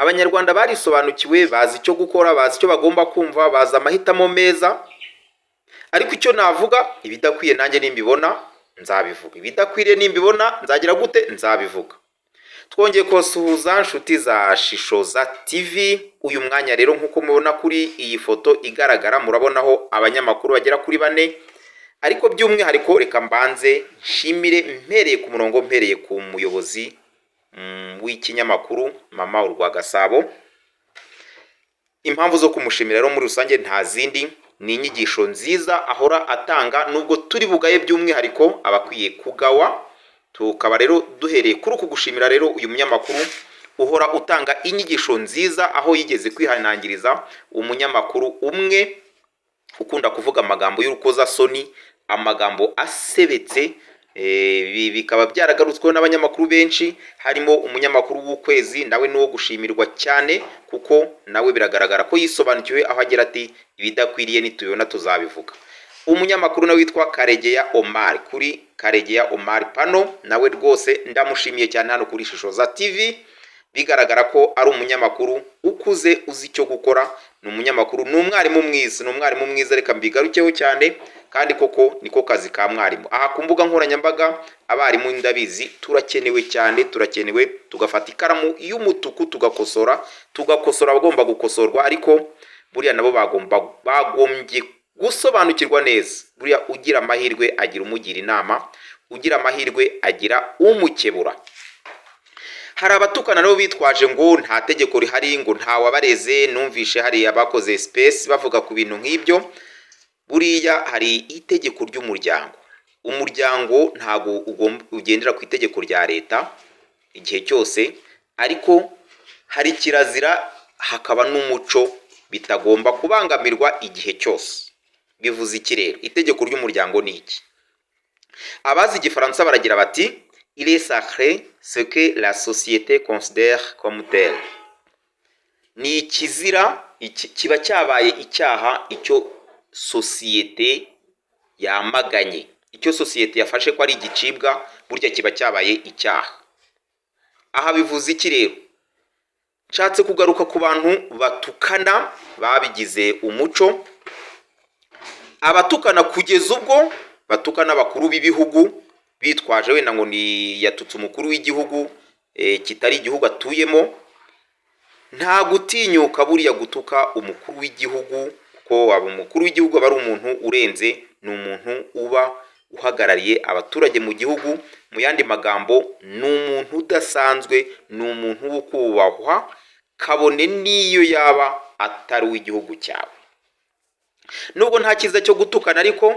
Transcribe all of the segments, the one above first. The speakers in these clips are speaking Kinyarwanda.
Abanyarwanda barisobanukiwe, bazi icyo gukora, bazi icyo bagomba kumva, bazi amahitamo meza. Ariko icyo navuga, ibidakwiye nanjye nimbibona nzabivuga, ibidakwiriye nimbibona nzagira gute? Nzabivuga. Twongeye kubasuhuza, nshuti za Shishoza TV. Uyu mwanya rero, nk'uko mubona kuri iyi foto igaragara, murabonaho abanyamakuru bagera kuri bane. Ariko by'umwihariko reka mbanze nshimire, mpereye ku murongo, mpereye ku muyobozi w'ikinyamakuru Mama Urwagasabo. Impamvu zo kumushimira rero muri rusange nta zindi, ni inyigisho nziza ahora atanga. Nubwo turi bugaye, by'umwihariko abakwiye kugawa. Tukaba rero duhereye kuri uku gushimira rero uyu munyamakuru uhora utanga inyigisho nziza, aho yigeze kwihanangiriza umunyamakuru umwe ukunda kuvuga amagambo y'urukozasoni, amagambo asebetse. Ibi bikaba byaragarutsweho n'abanyamakuru benshi, harimo umunyamakuru w'Ukwezi, nawe ni uwo gushimirwa cyane, kuko nawe biragaragara ko yisobanukiwe, aho agira ati: "Ibidakwiriye nitubibona tuzabivuga." Umunyamakuru nawe witwa Karegeya Omar, kuri Karegeya Omar Pano, nawe rwose ndamushimiye cyane hano kuri Shishoza TV. Bigaragara ko ari umunyamakuru ukuze, uzi icyo gukora. Ni umunyamakuru, ni umwarimu mwiza, ni umwarimu mwiza. Reka mbigarukeho cyane, kandi koko niko kazi ka mwarimu. Aha ku mbuga nkoranyambaga, abarimu ndabizi turakenewe cyane, turakenewe, tugafata ikaramu y'umutuku tugakosora, tugakosora abagomba gukosorwa. Ariko buriya nabo bagombye gusobanukirwa neza. Buriya ugira amahirwe agira umugira inama, ugira amahirwe agira umukebura. Hari abatukana nabo bitwaje ngo nta tegeko rihari, ngo nta wabareze. Numvishe hari abakoze space bavuga ku bintu nk'ibyo. Buriya hari itegeko ry'umuryango. Umuryango ntabwo ugomba ugendera ku itegeko rya leta igihe cyose, ariko hari kirazira, hakaba n'umuco bitagomba kubangamirwa igihe cyose. Bivuze iki rero? Itegeko ry'umuryango ni iki? Abazi Igifaransa baragira bati: "Il est sacré ce que la société considère comme tel." Ni ikizira, kiba cyabaye icyaha icyo sosiyete yamaganye, icyo sosiyete yafashe ko ari igicibwa, burya kiba cyabaye icyaha. Aha bivuze iki rero? Nshatse kugaruka ku bantu batukana babigize umuco, abatukana kugeza ubwo batukana abakuru b'ibihugu, bitwaje wenda ngo ni yatutse umukuru w'igihugu kitari igihugu atuyemo. Nta gutinyuka buriya gutuka umukuru w'igihugu, kuko waba umukuru w'igihugu aba ari umuntu urenze, ni umuntu uba uhagarariye abaturage mu gihugu. Mu yandi magambo, ni umuntu udasanzwe, ni umuntu wo kubahwa, kabone n'iyo yaba atari uw'igihugu cyawe. Nubwo nta cyiza cyo gutukana, ariko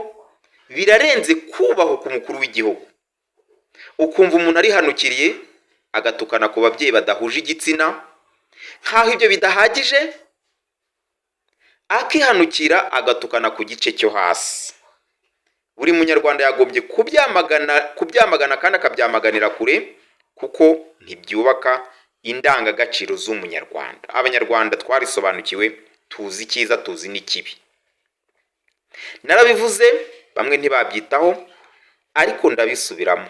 birarenze kubahuka umukuru w'igihugu. Ukumva umuntu arihanukiriye agatukana ku babyeyi badahuje igitsina, nk'aho ibyo bidahagije, akihanukira agatukana ku gice cyo hasi. Buri Munyarwanda yagombye kubyamagana, kubyamagana kandi akabyamaganira kure, kuko ntibyubaka indangagaciro z'Umunyarwanda. Abanyarwanda twarisobanukiwe, tuzi icyiza, tuzi n'ikibi. Narabivuze, bamwe ntibabyitaho, ariko ndabisubiramo.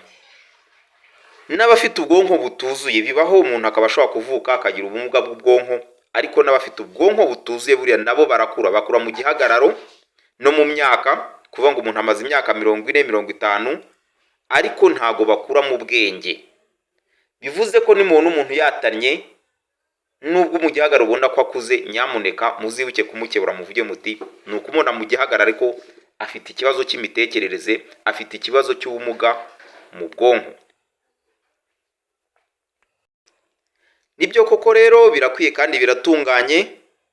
N'abafite ubwonko butuzuye, bibaho umuntu akaba ashobora kuvuka akagira ubumuga bw'ubwonko, ariko n'abafite ubwonko butuzuye buriya nabo barakura, bakura mu gihagararo no mu myaka. Kuvuga ngo umuntu amaze imyaka 40, 50, ariko ntago bakura mu bwenge. Bivuze ko nimubona umuntu yatannye, nubwo mu gihagararo ubona ko akuze, nyamuneka muzibuke kumukebura, muvuge muti: "Ni ukumubona mu gihagararo, ariko afite ikibazo cy'imitekerereze, afite ikibazo cy'ubumuga mu bwonko." Nibyo koko rero, birakwiye kandi biratunganye,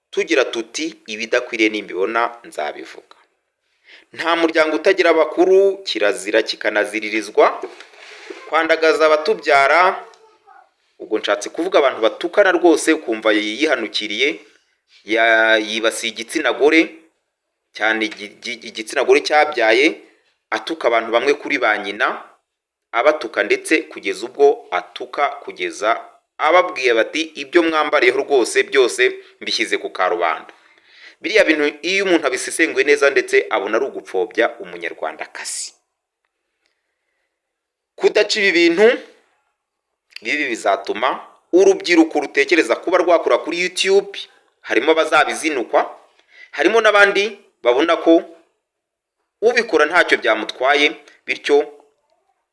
tugira tuti: "Ibidakwiriye nimbibona nzabivuga." Nta muryango utagira abakuru, kirazira kikanaziririzwa kwandagaza abatubyara. Ubwo nshatse kuvuga abantu batukana rwose, ukumva yihanukiriye, yibasiye igitsina gore cyane, igitsina gore cyabyaye, atuka abantu bamwe kuri ba nyina, abatuka ndetse kugeza ubwo atuka kugeza ababwiye bati: "Ibyo mwambariyeho rwose byose mbishyize ku karubanda." Biriya bintu, iyo umuntu abisesenguye neza, ndetse abona ari ugupfobya Umunyarwandakazi. Kudaca ibi bintu bibi bizatuma Urubyiruko rutekereza kuba rwakora kuri YouTube, harimo abazabizinukwa, harimo n'abandi babona ko ubikora ntacyo byamutwaye, bityo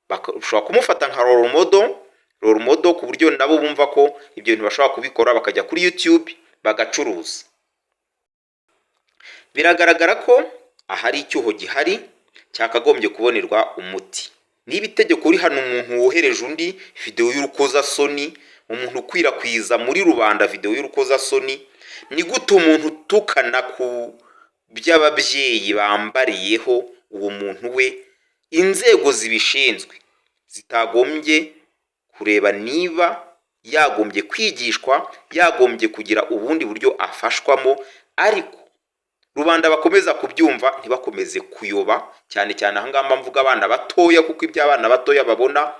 bashobora kumufata nka role model, ku buryo nabo bumva ko ibyo bintu bashobora kubikora, bakajya kuri YouTube bagacuruza. Biragaragara ko ahari icyuho gihari cyakagombye kubonerwa umuti. Niba itegeko rihana umuntu wohereje undi videwo y'urukozasoni, umuntu ukwirakwiza muri rubanda videwo y'urukozasoni, ni gute umuntu utukana ku by'ababyeyi bambariyeho, uwo muntu we inzego zibishinzwe zitagombye kureba niba yagombye kwigishwa, yagombye kugira ubundi buryo afashwamo, ariko rubanda bakomeza kubyumva, ntibakomeze kuyoba? Cyane cyane aha ngaha mvuga abana batoya, kuko ibyo abana batoya babona,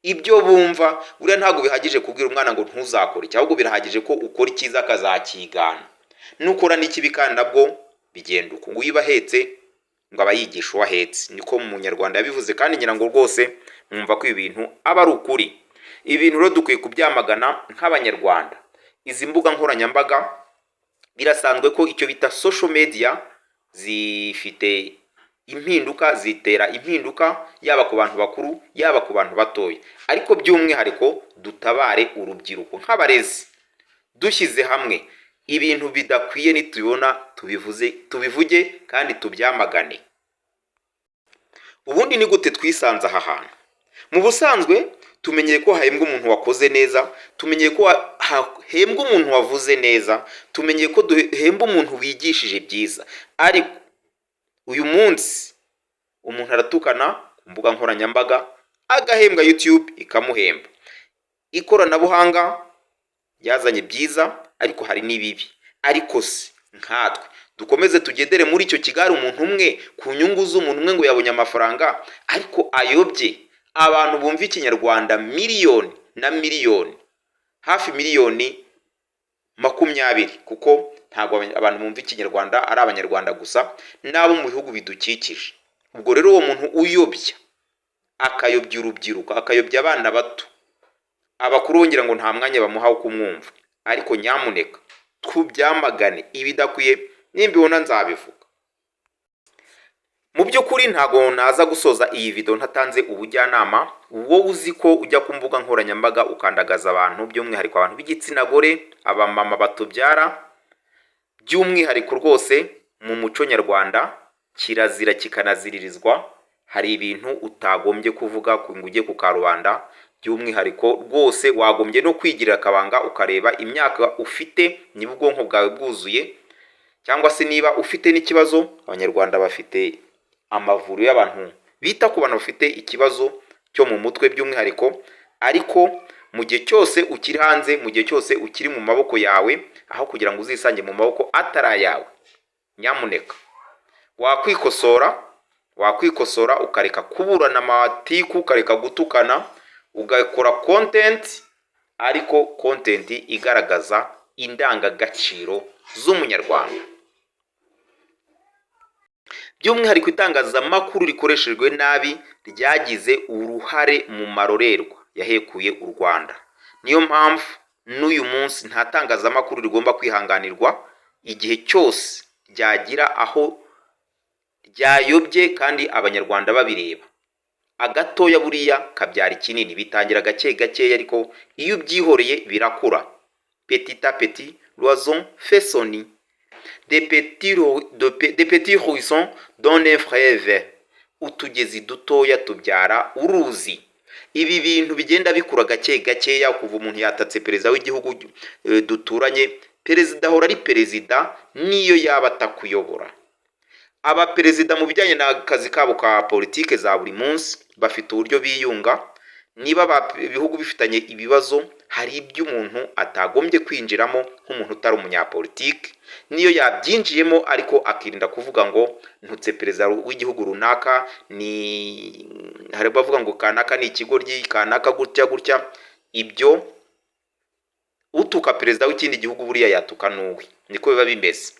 ibyo bumva, buriya ntabwo bihagije kubwira umwana ngo ntuzakore iki, ahubwo birahagije ko ukora icyiza akazakigana. Nukora n'ikibi kandi nabwo bigenda uko. Ngo iyo ahetse ngo aba yigisha uwo ahetse, niko mu Munyarwanda yabivuze, kandi ngira ngo rwose mwumva ko ibi bintu aba ari ukuri. Ibi bintu rero dukwiye kubyamagana nk'Abanyarwanda. Izi mbuga nkoranyambaga, birasanzwe ko icyo bita social media zifite impinduka, zitera impinduka yaba ku bantu bakuru, yaba ku bantu batoya, ariko by'umwihariko dutabare urubyiruko. Nk'abarezi dushyize hamwe, ibintu bidakwiye nitubibona tubivuze, tubivuge kandi tubyamagane. Ubundi ni gute twisanze aha hantu? Mu busanzwe tumenyeye ko hahembwa umuntu wakoze neza, tumenyeye ko hahembwa umuntu wavuze neza, tumenyeye ko duhemba umuntu wigishije byiza, ariko uyu munsi umuntu aratukana ku mbuga nkoranyambaga agahembwa, YouTube ikamuhemba. Ikoranabuhanga ryazanye byiza, ariko hari n'ibibi. Ariko se nkatwe dukomeze tugendere muri icyo kigare, umuntu umwe ku nyungu z'umuntu umwe ngo yabonye amafaranga, ariko ayobye abantu bumva Ikinyarwanda miliyoni na miliyoni, hafi miliyoni 20, kuko ntabwo abantu bumva Ikinyarwanda ari Abanyarwanda gusa, n'abo mu bihugu bidukikije? Ubwo rero uwo muntu uyobya, akayobya urubyiruko, akayobya abana bato, abakuru bongera ngo nta mwanya bamuha wo kumwumva. Ariko nyamuneka tubyamagane, ibidakwiye nimbibona nzabivuga. Mu by'ukuri ntabwo naza gusoza iyi video ntatanze ubujyanama. Wowe uzi ko ujya ku mbuga nkoranyambaga ukandagaza abantu, by'umwihariko abantu b'igitsina gore, abamama batubyara by'umwihariko, rwose mu muco nyarwanda kirazira kikanaziririzwa. Hari ibintu utagombye kuvuga ngo ujye ku karubanda. By'umwihariko rwose wagombye no kwigirira akabanga, ukareba imyaka ufite, niba ubwonko bwawe bwuzuye, cyangwa se niba ufite n'ikibazo. Abanyarwanda bafite amavuriro y'abantu bita ku bantu bafite ikibazo cyo mu mutwe by'umwihariko. Ariko mu gihe cyose ukiri hanze, mu gihe cyose ukiri mu maboko yawe, aho kugira ngo uzisange mu maboko atari ayawe, nyamuneka wakwikosora, wakwikosora ukareka kuburana amatiku, ukareka gutukana, ugakora content, ariko content igaragaza indangagaciro z'Umunyarwanda. By'umwihariko itangazamakuru rikoreshejwe nabi ryagize uruhare mu marorerwa yahekuye u Rwanda. Niyo mpamvu n'uyu munsi nta tangazamakuru rigomba kwihanganirwa igihe cyose ryagira aho ryayobye kandi Abanyarwanda babireba. Agatoya buriya kabyara ikinini, bitangira gake gakeya, ariko iyo ubyihoreye birakura. Petit à petit, l'oiseau fait son nid. Des petits ruisseaux donnent un fleuve. Utugezi dutoya tubyara uruzi. Ibi bintu bigenda bikura gake gakeya. Kuva umuntu yatatse perezida w'igihugu duturanye, perezida ahora ari perezida niyo yaba atakuyobora. Abaperezida mu bijyanye n'akazi kabo ka politike za buri munsi bafite uburyo biyunga. Niba ibihugu bifitanye ibibazo, hari ibyo umuntu atagombye kwinjiramo nk'umuntu utari umunyapolitike. Niyo yabyinjiyemo, ariko akirinda kuvuga ngo ntutse perezida w'igihugu runaka. Ni hari abavuga ngo kanaka ni ikigoryi, kanaka gutya gutya. Ibyo utuka perezida w'ikindi gihugu buriya yatuka n'uwe, niko biba bimeze.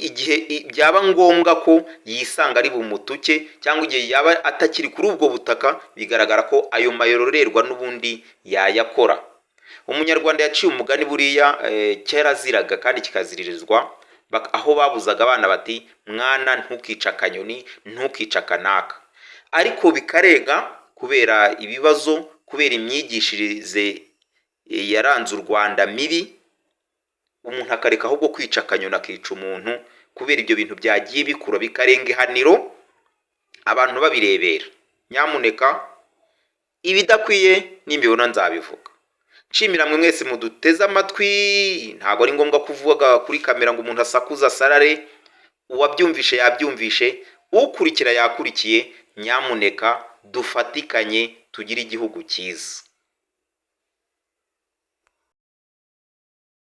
Igihe byaba ngombwa ko yisanga ari bumutuke, cyangwa igihe yaba atakiri kuri ubwo butaka, bigaragara ko ayo mayororerwa n'ubundi yayakora. Umunyarwanda yaciye umugani buriya, cyaraziraga kandi kikaziririzwa, aho babuzaga abana bati: "Mwana, ntukice akanyoni, ntukice akanaka." Ariko bikarenga kubera ibibazo, kubera imyigishirize yaranze u Rwanda mibi, umuntu akareka ahubwo kwica akanyoni akica umuntu, kubera ibyo bintu byagiye bikura bikarenga ihaniro, abantu babirebera. Nyamuneka, ibidakwiye nimbibona nzabivuga. Nshimira mwe mwese muduteze amatwi. Ntabwo ari ngombwa kuvuga kuri kamera ngo umuntu asakuze asarare. Uwabyumvishe yabyumvishe, ukurikira yakurikiye. Nyamuneka dufatikanye tugire igihugu cyiza.